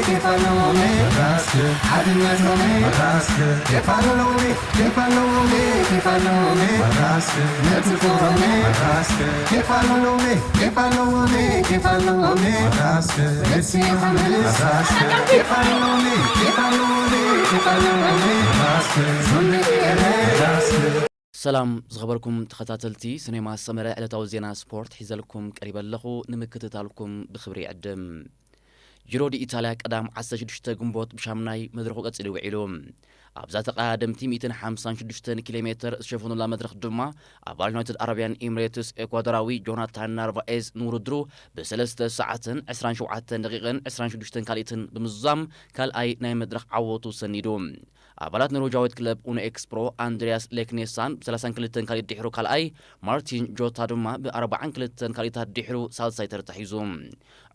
ኬፍ ኣለዎ ሜ ራስክ ሓድነት ሎሚ ራስክ ኬፍ ኣለዎ ሜ ኬፍ ኣለዎ ሜ ኬፍ ኣለዎ ሜ ራስክ ነቲ ፎሮ ሜ ራስክ ኬፍ ኣለዎ ሜ ኬፍ ኣለዎ ሜ ኬፍ ኣለዎ ሜ ራስክ ነቲ ዮሃንስ ራስክ ኬፍ ኣለዎ ሜ ኬፍ ኣለዎ ሜ ኬፍ ኣለዎ ሜ ራስክ ሱሚ ኤረ ራስክ ሰላም ዝኸበርኩም ተኸታተልቲ ሲኔማ ሰመረ ዕለታዊ ዜና ስፖርት ሒዘልኩም ቀሪበ ኣለኹ። ንምክትታልኩም ብኽብሪ ይዕድም። ጂሮ ዲ ኢታልያ ቀዳም ዓሰርተ ሽዱሽተ ግንቦት ብሻምናይ መድረኹ ቀጺሉ ውዒሉ። ኣብዛ ተቐዳደምቲ ሚእትን ሓምሳን ሽዱሽተን ኪሎ ሜተር ዝሸፈኑላ መድረኽ ድማ ኣባል ዩናይትድ ኣረብያን ኤምሬትስ ኤኳዶራዊ ጆናታን ናርቫኤዝ ንውድድሩ ብሰለስተ ሰዓትን ዕስራን ሸውዓተን ደቂቕን ዕስራን ሽዱሽተን ካልኢትን ብምዝዛም ካልኣይ ናይ መድረኽ ዓወቱ ሰኒዱ። ኣባላት ኖርወጃዊት ክለብ ኡኖ ኤክስፕሮ ኣንድሪያስ ሌክኔሳን ብሰላሳን ክልተን ካልኢት ድሒሩ ካልኣይ፣ ማርቲን ጆታ ድማ ብኣርባዓን ክልተን ካልኢታት ድሒሩ ሳልሳይ ተርታ ሒዙ።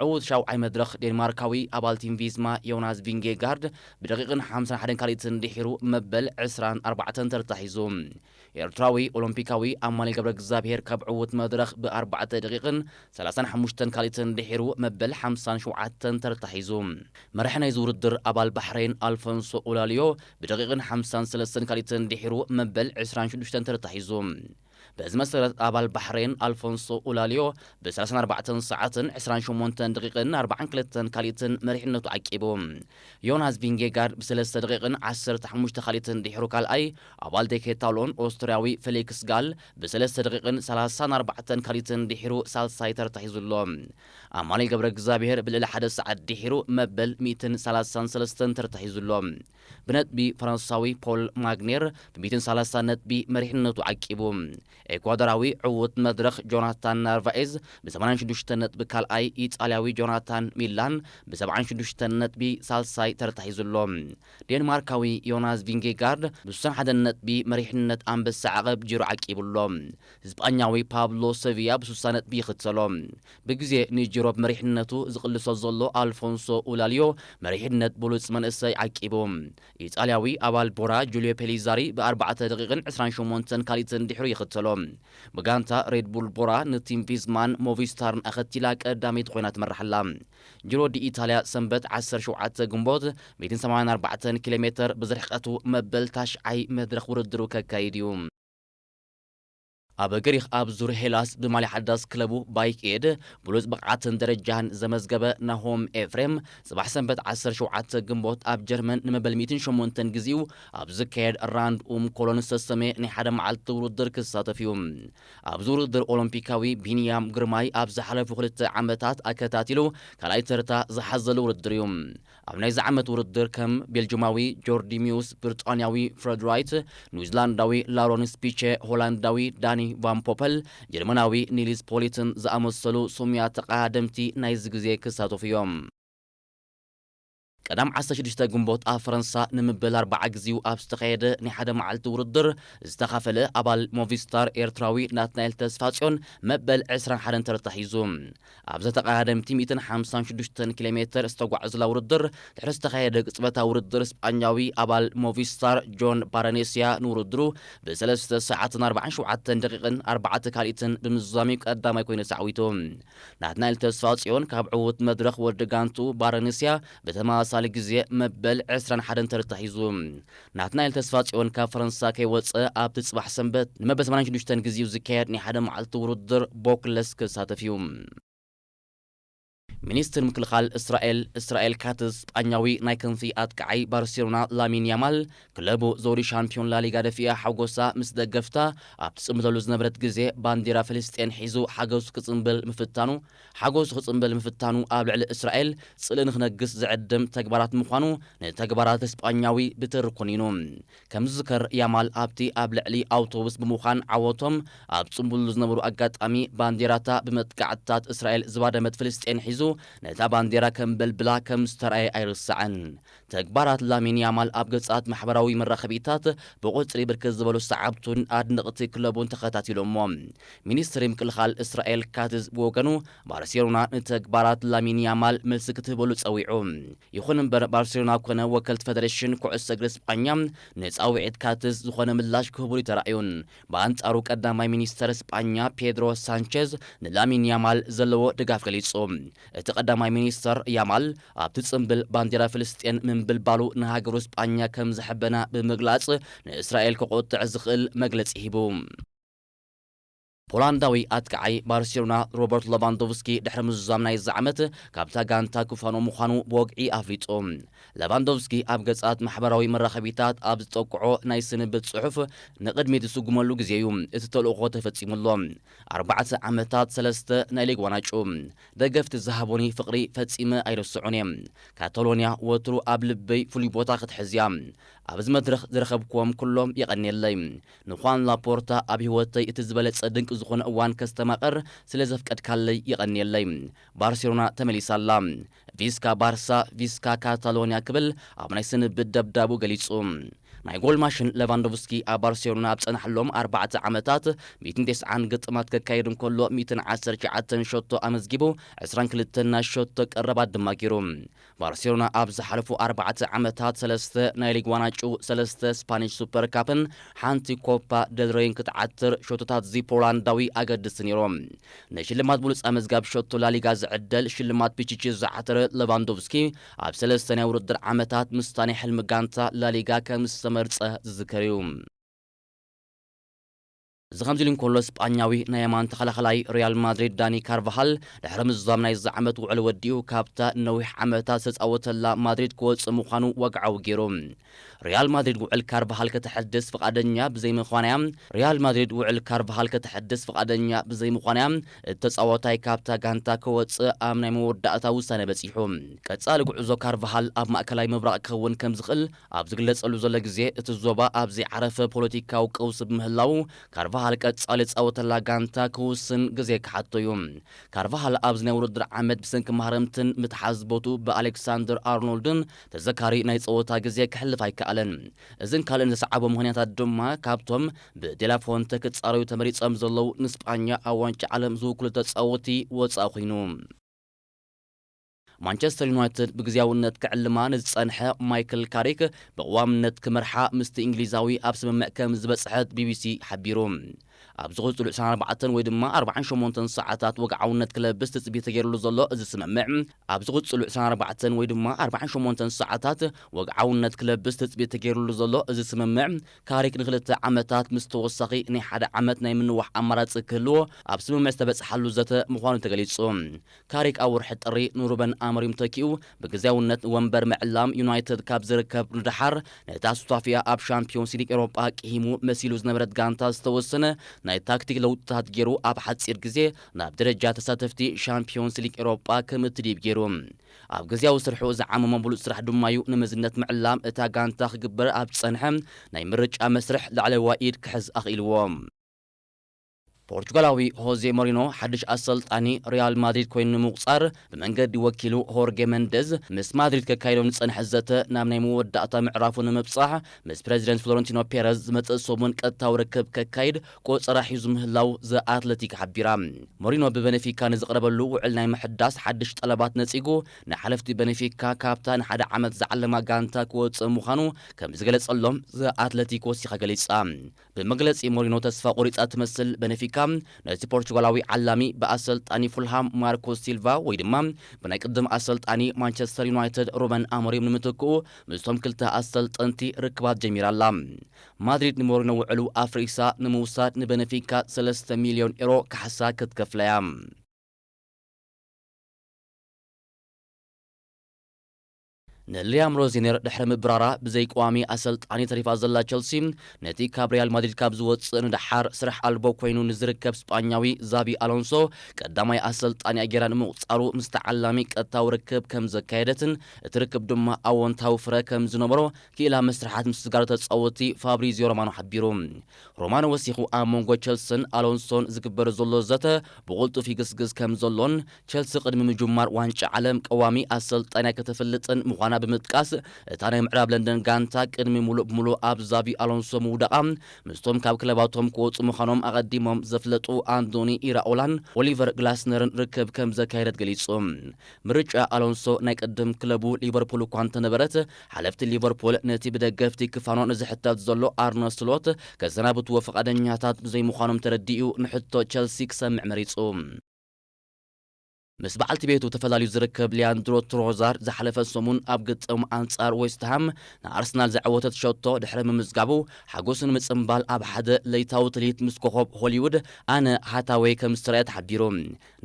ዕዉት ሻውዓይ መድረኽ ዴንማርካዊ ኣባል ቲም ቪዝማ ዮናስ ቪንጌጋርድ ብደቂቕን ሓምሳን ሓደን ካልኢትን ድሒሩ መበል ዕስራን ኣርባዕተን ተርታ ሒዙ። ኤርትራዊ ኦሎምፒካዊ ኣማኑኤል ገብረ እግዚኣብሄር ካብ ዕዉት መድረኽ ብኣርባዕተ ደቂቕን ሰላሳን ሓሙሽተን ካልኢትን ድሒሩ መበል ሓምሳን ሸውዓተን ተርታ ሒዙ። መራሒ ናይዚ ውድድር ኣባል ባሕሬን ኣልፎንሶ ኡላልዮ ብደቂቕን ሓምሳን ሰለስተን ካልኢትን ድሒሩ መበል ዕስራን ሽዱሽተን ተርታ ሒዙ። በዚ መሰረት ኣባል ባሕሬን ኣልፎንሶ ኡላልዮ ብሰላሳን ኣርባዕተን ሰዓትን ዕስራን ሸሞንተን ደቂቕን ኣርባዓን ክልተን ካልኢትን መሪሕነቱ ዓቂቡ። ዮናስ ቪንጌጋርድ ብሰለስተ ደቂቕን ዓሰርተ ሓሙሽተ ካልኢትን ድሒሩ ካልኣይ፣ ኣባል ዴኬታሎን ኦስትርያዊ ፌሊክስ ጋል ብሰለስተ ደቂቕን ሰላሳን ኣርባዕተን ካልኢትን ድሒሩ ሳልሳይ ተርታ ሒዙ ኣሎ። ኣማኑኤል ገብረ እግዚኣብሄር ብልዕሊ ሓደ ሰዓት ድሒሩ መበል ሚእትን ሰላሳን ሰለስተን ተርታ ሒዙ ኣሎ። ብነጥቢ ፈረንሳዊ ፖል ማግኔር ብሚእትን ሰላሳን ነጥቢ መሪሕነቱ ዓቂቡ። ኤኳዶራዊ ዕዉት መድረኽ ጆናታን ናርቫኤዝ ብሰማንያን ሽዱሽተ ነጥቢ ካልኣይ፣ ኢጣልያዊ ጆናታን ሚላን ብሰብዓን ሽዱሽተ ነጥቢ ሳልሳይ ተርታ ሒዙ ኣሎ። ዴንማርካዊ ዮናስ ቪንጌጋርድ ብሱሳን ሓደን ነጥቢ መሪሕነት ኣንበሳ ዓቐብ ጂሮ ዓቂቡ ኣሎ። ስጳኛዊ ፓብሎ ሰቪያ ብሱሳ ነጥቢ ይኽተሎ። ብግዜ ንጂሮ ብመሪሕነቱ ዝቕልሶ ዘሎ ኣልፎንሶ ኡላልዮ መሪሕነት ብሉጽ መንእሰይ ዓቂቡ። ኢጣልያዊ ኣባል ቦራ ጁልዮ ፔሊዛሪ ብኣርባዕተ ደቂቕን ዕስራን ሸሞንተን ካልኢትን ድሕሩ ይኽተሎ። ብጋንታ ሬድ ቡል ቦራ ንቲም ቪዝማን ሞቪስታርን ኣኸቲላ ቀዳመይቲ ኮይና ትመርሕ ኣላ። ጂሮ ዲ ኢታልያ ሰንበት ዓሰርተ ሸውዓተ ግንቦት ሚእትን ሰማንያን ኣርባዕተን ኪሎ ሜተር ብዝርሕቀቱ መበል ታሽዓይ መድረኽ ውድድሩ ከካይድ እዩ። ኣብ ግሪኽ ኣብ ዙር ሄላስ ብማልያ ሓዳስ ክለቡ ባይክ ኤድ ብሉጽ ብቕዓትን ደረጃን ዘመዝገበ ናሆም ኤፍሬም፣ ጽባሕ ሰንበት ዓሰርተ ሸውዓተ ግንቦት ኣብ ጀርመን ንመበል ሚእትን ሸሞንተን ግዜኡ ኣብ ዝካየድ ራንድ ኡም ኮሎን ዝተሰመየ ናይ ሓደ መዓልቲ ውድድር ክሳተፍ እዩ። ኣብዚ ውድድር ኦሎምፒካዊ ቢንያም ግርማይ ኣብ ዝሓለፉ ክልተ ዓመታት ኣከታቲሉ ካልኣይ ተርታ ዝሓዘሉ ውድድር እዩ። ኣብ ናይዚ ዓመት ውድድር ከም ቤልጅማዊ ጆርዲ ሚውስ፣ ብሪጣንያዊ ፍረድ ራይት፣ ኒውዚላንዳዊ ላሮን ስፒቸ፣ ሆላንዳዊ ዳኒ ቫን ፖፐል፣ ጀርመናዊ ኒልስ ፖሊትን ዝኣመሰሉ ስሙያት ተቐዳደምቲ ናይዚ ግዜ ክሳተፉ እዮም። ቀዳም ዓሰርተ ሽዱሽተ ግንቦት ኣብ ፈረንሳ ንምበል ኣርባዓ ግዜኡ ኣብ ዝተኻየደ ናይ ሓደ መዓልቲ ውድድር ዝተኻፈለ ኣባል ሞቪስታር ኤርትራዊ ናትናኤል ተስፋጽዮን መበል ዕስራን ሓደን ተርታ ሒዙ። ኣብ ዘተቐዳደምቲ ሚእትን ሓምሳን ሽዱሽተን ኪሎ ሜተር ዝተጓዕዙላ ውድድር ድሕሪ ዝተኻየደ ቅጽበታዊ ውድድር ስጳኛዊ ኣባል ሞቪስታር ጆን ባረኔስያ ንውድድሩ ብሰለስተ ሰዓትን ኣርባዓን ሸውዓተን ደቂቕን ኣርባዕተ ካልኢትን ብምዝዛም እዩ ቀዳማይ ኮይኑ ተዓዊቱ። ናትናኤል ተስፋጽዮን ካብ ዕዉት መድረኽ ወዲ ጋንቱ ባረኔስያ ብተመሳሳሊ ግዜ መበል ዕስራን ሓደን ተርታ ሒዙ። ናትናኤል ተስፋጽዮን ካብ ፈረንሳ ከይወጸ ኣብቲ ጽባሕ ሰንበት ንመበል ሰማንያን ሽዱሽተን ግዜኡ ዝካየድ ናይ ሓደ መዓልቲ ውድድር ቦክለስ ክሳተፍ እዩ። ሚኒስትር ምክልኻል እስራኤል እስራኤል ካትዝ፣ ስጳኛዊ ናይ ክንፊ ኣጥቃዓይ ባርሴሎና ላሚን ያማል ክለቡ ዘውዲ ሻምፒዮን ላሊጋ ደፊኣ ሓጎሳ ምስ ደገፍታ ኣብቲ ጽምብለሉ ዝነበረት ግዜ ባንዲራ ፍልስጤን ሒዙ ሓገሱ ክጽምብል ምፍታኑ ሓጎሱ ክጽምብል ምፍታኑ ኣብ ልዕሊ እስራኤል ጽልኢ ንክነግስ ዝዕድም ተግባራት ምዃኑ ንተግባራት ስጳኛዊ ብትሪ ኮኒኑ። ከም ዝዝከር ያማል ኣብቲ ኣብ ልዕሊ ኣውቶቡስ ብምዃን ዓወቶም ኣብ ጽምብሉ ዝነበሩ ኣጋጣሚ ባንዴራታ ብመጥቃዕትታት እስራኤል ዝባደመት ፍልስጤን ሒዙ ነታ ባንዴራ ከም በልብላ ከም ዝተራእየ ኣይርሳዕን። ተግባራት ላሚን ያማል ኣብ ገጻት ማሕበራዊ መራኸቢታት ብቁጽሪ ብርክት ዝበሉ ሰዓብቱን ኣድነቕቲ ክለቡን ተኸታቲሎሞ። ሚኒስትሪ ምክልኻል እስራኤል ካትዝ ብወገኑ ባርሴሎና ንተግባራት ላሚን ያማል መልሲ ክትህበሉ ጸዊዑ። ይኹን እምበር ባርሴሎና ኮነ ወከልቲ ፈደሬሽን ኩዕሶ እግሪ ስጳኛ ንጻውዒት ካትዝ ዝኾነ ምላሽ ክህቡሉ ኣይተራእዩን። ብኣንጻሩ ቀዳማይ ሚኒስተር ስጳኛ ፔድሮ ሳንቸዝ ንላሚን ያማል ዘለዎ ድጋፍ ገሊጹ። እቲ ቀዳማይ ሚኒስተር ያማል ኣብቲ ጽምብል ባንዴራ ፍልስጤን ምንብልባሉ ንሃገሩ ስጳኛ ከም ዘሐበና ብምግላጽ ንእስራኤል ከቖጥዕ ዝኽእል መግለጺ ሂቡ። ፖላንዳዊ ኣጥቃዓይ ባርሴሎና ሮበርት ሌቫንዶቭስኪ ድሕሪ ምዝዛም ናይዚ ዓመት ካብታ ጋንታ ክፋኖ ምዃኑ ብወግዒ ኣፍሊጡ። ሌቫንዶቭስኪ ኣብ ገጻት ማሕበራዊ መራኸቢታት ኣብ ዝጠቅዖ ናይ ስንብት ጽሑፍ፣ ንቕድሚት ዝስጉመሉ ግዜ እዩ፣ እቲ ተልእኾ ተፈጺሙ ኣሎ። ኣርባዕተ ዓመታት ሰለስተ ናይ ሊግ ዋንጫ። ደገፍቲ ዝሃቡኒ ፍቕሪ ፈጺመ ኣይርስዖን እየ። ካታሎንያ ወትሩ ኣብ ልበይ ፍሉይ ቦታ ክትሕዝ እያ። ኣብዚ መድረኽ ዝረኸብክዎም ኩሎም የቐንየለይ። ንኹዋን ላፖርታ ኣብ ህይወተይ እቲ ዝበለጸ ድንቂ ዝኾነ እዋን ከስተማቕር ስለ ዘፍቀድካለይ የቐንየለይ። ባርሴሎና ተመሊሳ ኣላ። ቪስካ ባርሳ፣ ቪስካ ካታሎንያ ክብል ኣብ ናይ ስንብት ደብዳቡ ገሊጹ። ናይ ጎል ማሽን ሌቫንዶቭስኪ ኣብ ባርሴሎና ኣብ ጸናሕሎም ኣርባዕተ ዓመታት ሚእትን ተስዓን ግጥማት ከካይድ እንከሎ፣ ሚእትን ዓሰርተ ትሽዓተን ሸቶ ኣመዝጊቡ፣ ዕስራን ክልተን ናይ ሸቶ ቀረባት ድማ ገይሩ። ባርሴሎና ኣብ ዝሓለፉ ኣርባዕተ ዓመታት ሰለስተ ናይ ሊግ ዋንጫ፣ ሰለስተ ስፓኒሽ ሱፐር ካፕን ሓንቲ ኮፓ ደል ሬይን ክትዓትር ሸቶታት እዚ ፖላንዳዊ ኣገድስቲ ነይሮም። ንሽልማት ብሉጽ ኣመዝጋቢ ሸቶ ላሊጋ ዝዕደል ሽልማት ፒቺቺ ዝዓተረ ሌቫንዶቭስኪ፣ ኣብ ሰለስተ ናይ ውድድር ዓመታት ምስታ ናይ ሕልሚ ጋንታ ላሊጋ ከም ዝተመርጸ ዝዝከር እዩ። እዚ ከምዚ ኢሉ እንከሎ፣ ስጳኛዊ ናይ የማን ተኸላኸላይ ሪያል ማድሪድ ዳኒ ካርቫሃል ድሕሪ ምዝዛም ናይዚ ዓመት ውዕል ወዲኡ፣ ካብታ ነዊሕ ዓመታት ዝተጻወተላ ማድሪድ ክወጽእ ምዃኑ ወግዓዊ ገይሩ። ሪያል ማድሪድ ውዕል ካርቫሃል ከተሐድስ ፍቓደኛ ብዘይምዃናያ፣ ሪያል ማድሪድ ውዕል ካርቫሃል ከተሐድስ ፍቓደኛ ብዘይምዃናያ፣ እቲ ተጻዋታይ ካብታ ጋንታ ክወጽእ ኣብ ናይ መወዳእታ ውሳነ በጺሑ። ቀጻሊ ጉዕዞ ካርቫሃል ኣብ ማእከላይ ምብራቕ ክኸውን ከም ዝኽእል ኣብ ዝግለጸሉ ዘሎ ግዜ፣ እቲ ዞባ ኣብ ዘይዓረፈ ፖለቲካዊ ቀውሲ ብምህላዉ፣ ካርቫሃል ቀጻሊ ዝጻወተላ ጋንታ ክውስን ግዜ ክሓቶ እዩ። ካርቫሃል ኣብዚ ናይ ውድድር ዓመት ብሰንኪ ማህረምትን ምትሓዝ ቦቱ ብኣሌክሳንደር ኣርኖልድን ተዘካሪ ናይ ጸወታ ግዜ ክሕልፍ ኣይከኣለን። እዝን ካልእን ዘሰዓቦ ምኽንያታት ድማ ካብቶም ብዴላፎንተ ክጻረዩ ተመሪጾም ዘለዉ ንስጳኛ ኣብ ዋንጫ ዓለም ዝውክሉ ተጻወቲ ወጻኢ ኮይኑ። ማንቸስተር ዩናይትድ ብግዜያውነት ክዕልማ ንዝጸንሐ ማይክል ካሪክ ብቕዋምነት ክመርሓ ምስቲ እንግሊዛዊ ኣብ ስምምዕ ከም ዝበጽሐት ቢቢሲ ሓቢሩ። ኣብ ዝቕጽሉ ዕስራን ኣርባዕተን ወይ ድማ ኣርባዓን ሸሞንተን ሰዓታት ወግዓውነት ክለብስ ትጽቢት ተገይሩሉ ዘሎ እዚ ስምምዕ፣ ኣብ ዝቕጽሉ ዕስራን ኣርባዕተን ወይ ድማ ኣርባዓን ሸሞንተን ሰዓታት ወግዓውነት ክለብስ ትጽቢት ተገይሩሉ ዘሎ እዚ ስምምዕ፣ ካሪክ ንክልተ ዓመታት ምስ ተወሳኺ ናይ ሓደ ዓመት ናይ ምንዋሕ ኣማራጺ ክህልዎ ኣብ ስምምዕ ዝተበጽሓሉ ዘተ ምዃኑ ተገሊጹ። ካሪክ ኣብ ወርሒ ጥሪ ንሩበን ኣሞሪም ተኪኡ ብግዜያውነት ወንበር ምዕላም ዩናይትድ ካብ ዝርከብ ንደሓር፣ ነታ ሱታፊኣ ኣብ ሻምፒዮንስ ሊግ ኤውሮጳ ቅሂሙ መሲሉ ዝነበረት ጋንታ ዝተወሰነ ናይ ታክቲክ ለውጥታት ገይሩ ኣብ ሓጺር ግዜ ናብ ደረጃ ተሳተፍቲ ሻምፒዮንስ ሊግ ኤውሮጳ ክምትድይብ ገይሩ። ኣብ ግዜያዊ ስርሑ ዝዓመሞ ብሉጽ ስራሕ ድማ እዩ ንመዝነት ምዕላም እታ ጋንታ ክግበር ኣብ ዝጸንሐ ናይ ምርጫ መስርሕ ላዕለዋይ ኢድ ክሕዝ ኣኽኢልዎ። ፖርቹጋላዊ ሆዜ ሞሪኖ ሓድሽ ኣሰልጣኒ ሪያል ማድሪድ ኮይኑ ንምቑጻር፣ ብመንገዲ ወኪሉ ሆርጌ መንደዝ ምስ ማድሪድ ከካይዶ ንጸንሐ ዘተ ናብ ናይ መወዳእታ ምዕራፉ ንምብጻሕ፣ ምስ ፕረዚደንት ፍሎረንቲኖ ፔረዝ ዝመጽእ ሰሙን ቀጥታዊ ርክብ ከካይድ ቆጸራ ሒዙ ምህላው ዘ ኣትለቲክ ሓቢራ። ሞሪኖ ብበነፊካ ንዝቐረበሉ ውዕል ናይ ምሕዳስ ሓድሽ ጠለባት ነጺጉ፣ ንሓለፍቲ በነፊካ ካብታ ንሓደ ዓመት ዝዓለማ ጋንታ ክወጽእ ምዃኑ ከም ዝገለጸሎም ዘ ኣትለቲክ ወሲኻ ገሊጻ። ብመግለጺ ሞሪኖ ተስፋ ቆሪጻ ትመስል በነፊካ፣ ነቲ ፖርቹጋላዊ ዓላሚ ብኣሰልጣኒ ፉልሃም ማርኮስ ሲልቫ ወይ ድማ ብናይ ቅድም ኣሰልጣኒ ማንቸስተር ዩናይትድ ሩበን ኣሞሪም ንምትክኡ ምስቶም ክልተ ኣሰልጠንቲ ርክባት ጀሚራ ኣላ። ማድሪድ ንሞሪኖ ውዕሉ ኣፍሪሳ ንምውሳድ ንበነፊካ ሰለስተ ሚልዮን ኤሮ ካሕሳ ክትከፍላ እያ። ንሊያም ሮዚነር ድሕሪ ምብራራ ብዘይ ቀዋሚ ኣሰልጣኒ ተሪፋ ዘላ ቸልሲ፣ ነቲ ካብ ሪያል ማድሪድ ካብ ዝወጽእ ንደሓር ስራሕ ኣልቦ ኮይኑ ንዝርከብ ስጳኛዊ ዛቢ ኣሎንሶ ቀዳማይ ኣሰልጣኒ ኣጌራ ንምቑጻሩ ምስ ተዓላሚ ቀጥታዊ ርክብ ከም ዘካየደትን እቲ ርክብ ድማ ኣወንታዊ ፍረ ከም ዝነበሮ ክኢላ መስርሓት ምስግጋር ተጻወቲ ፋብሪዚዮ ሮማኖ ሓቢሩ። ሮማኖ ወሲኹ ኣብ መንጎ ቸልስን ኣሎንሶን ዝግበር ዘሎ ዘተ ብቕልጡፍ ይግስግስ ከም ዘሎን፣ ቸልሲ ቅድሚ ምጅማር ዋንጫ ዓለም ቀዋሚ ኣሰልጣንያ ከተፍልጥን ምዃና ብምጥቃስ፣ እታ ናይ ምዕራብ ለንደን ጋንታ ቅድሚ ሙሉእ ብሙሉእ ኣብ ዛቢ ኣሎንሶ ምውዳቓ፣ ምስቶም ካብ ክለባቶም ክወጹ ምዃኖም ኣቐዲሞም ዘፍለጡ ኣንቶኒ ኢራኦላን ኦሊቨር ግላስነርን ርክብ ከም ዘካየደት ገሊጹ። ምርጫ ኣሎንሶ ናይ ቅድም ክለቡ ሊቨርፑል እኳ እንተነበረት፣ ሓለፍቲ ሊቨርፑል ነቲ ብደገፍቲ ክፋኖ ንዝሕተት ዘሎ ኣርነ ስሎት ከሰናብትዎ ፍቓደኛታት ብዘይምዃኖም ተረዲኡ ንሕቶ ቸልሲ ክሰምዕ መሪጹ። ምስ በዓልቲ ቤቱ ተፈላልዩ ዝርከብ ሊያንድሮ ትሮዛርድ ዝሓለፈ ሰሙን ኣብ ግጥም ኣንጻር ዌስትሃም ንኣርሰናል ዘዕወተት ሸቶ ድሕሪ ምምዝጋቡ ሓጎሱ ንምጽንባል ኣብ ሓደ ለይታዊ ትልሂት ምስ ኮኾብ ሆሊውድ ኣነ ሃታዌይ ከም ዝተረኣየ ተሓቢሩ።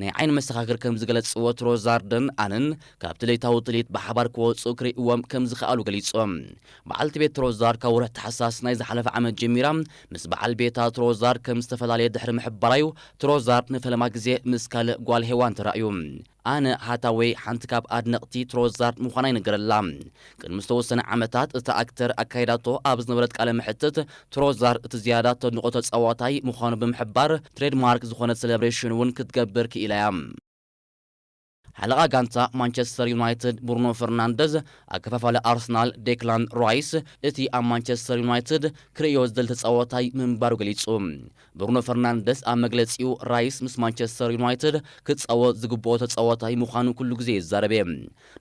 ናይ ዓይኒ መሰኻኽር ከም ዝገለጽዎ ትሮዛርድን ኣነን ካብቲ ለይታዊ ትልሂት ብሓባር ክወጹ ክርእይዎም ከም ዝኸኣሉ ገሊጾም። በዓልቲ ቤት ትሮዛርድ ካብ ወርሒ ታሕሳስ ናይ ዝሓለፈ ዓመት ጀሚራ ምስ በዓል ቤታ ትሮዛርድ ከም ዝተፈላለየ ድሕሪ ምሕባራዩ ትሮዛርድ ንፈለማ ግዜ ምስ ካልእ ጓል ሄዋን ተራእዩ። ኣነ ሃታዌይ ሓንቲ ካብ ኣድነቕቲ ትሮዛርድ ምዃና ይነገረላ። ቅድሚ ዝተወሰነ ዓመታት እታ ኣክተር ኣካይዳቶ ኣብ ዝነበረት ቃለ መሕትት ትሮዛርድ እቲ ዝያዳ ተድንቖ ተጻዋታይ ምዃኑ ብምሕባር ትሬድማርክ ዝኾነ ሴሌብሬሽን እውን ክትገብር ክኢላ እያ። ሓለቓ ጋንታ ማንቸስተር ዩናይትድ ብሩኖ ፈርናንደዝ ኣከፋፋሊ ኣርሰናል ዴክላን ራይስ እቲ ኣብ ማንቸስተር ዩናይትድ ክርእዮ ዝደሊ ተጻዋታይ ምንባሩ ገሊጹ። ብሩኖ ፈርናንደዝ ኣብ መግለጺኡ ራይስ ምስ ማንቸስተር ዩናይትድ ክጻወት ዝግብኦ ተጻዋታይ ምዃኑ ኩሉ ግዜ ይዛረብ እየ።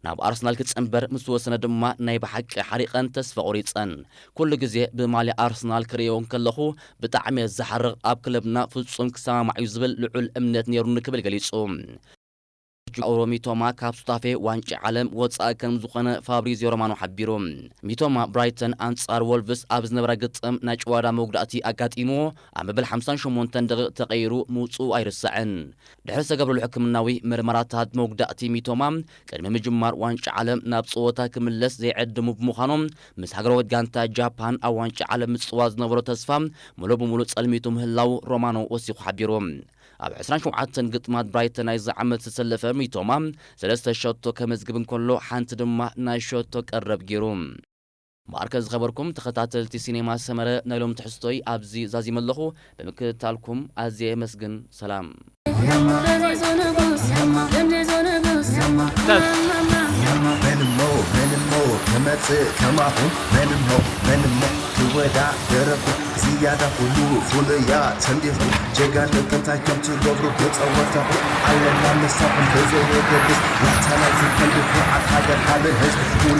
ናብ ኣርሰናል ክጽንበር ምስ ወሰነ ድማ ናይ ብሓቂ ሓሪቐን ተስፋ ቆሪጸን። ኩሉ ግዜ ብማልያ ኣርሰናል ክርእዮ እንከለኹ ብጣዕሚ እየ ዝሓርቕ፣ ኣብ ክለብና ፍጹም ክሰማማዕ እዩ ዝብል ልዑል እምነት ነይሩኒ ክብል ገሊጹ። ጁ ኦሮ ሚቶማ ካብ ሱታፌ ዋንጫ ዓለም ወጻኢ ከም ዝኾነ ፋብሪዚዮ ሮማኖ ሓቢሩ። ሚቶማ ብራይተን ኣንጻር ወልቭስ ኣብ ዝነበረ ግጥም ናይ ጭዋዳ መጉዳእቲ ኣጋጢምዎ ኣብ መበል ሓምሳን ሸሞንተን ደቂቕ ተቐይሩ ምውጽኡ ኣይርሳዕን። ድሕሪ ዝተገብረሉ ሕክምናዊ ምርመራታት መጉዳእቲ ሚቶማ ቅድሚ ምጅማር ዋንጫ ዓለም ናብ ጸወታ ክምለስ ዘይዕድሙ ብምዃኖም ምስ ሃገራዊት ጋንታ ጃፓን ኣብ ዋንጫ ዓለም ምጽዋት ዝነበሮ ተስፋ ሙሉእ ብሙሉእ ጸልሚቱ ምህላው ሮማኖ ወሲኹ ሓቢሩ። ኣብ ዕስራን ሸውዓተን ግጥማት ብራይተን ናይዚ ዓመት ዝተሰለፈ ሚቶማ ሰለስተ ሸቶ ከመዝግብ እንከሎ ሓንቲ ድማ ናይ ሸቶ ቀረብ ገይሩ። ማርከ ዝኸበርኩም ተኸታተልቲ ሲኔማ ሰመረ ናይ ሎም ትሕዝቶይ ኣብዚ ዛዚመ ኣለኹ። ብምክትታልኩም ኣዝየ የመስግን። ሰላም። መንሞ መንሞ ክመጽእ ከማኹም መንሞ መንሞ ክወዳደረኩም ዝያዳ ኩሉ ፍሉያ ተንዲኹም ጀጋነት እንታይ ከም ትገብሩ ብጸወታኹም ኣለና ምሳኹም ብዘየገድስ ዋሕታና ዝፈልጥ ኩዓት ሃገር ሃብን ህዝቢ ኩላ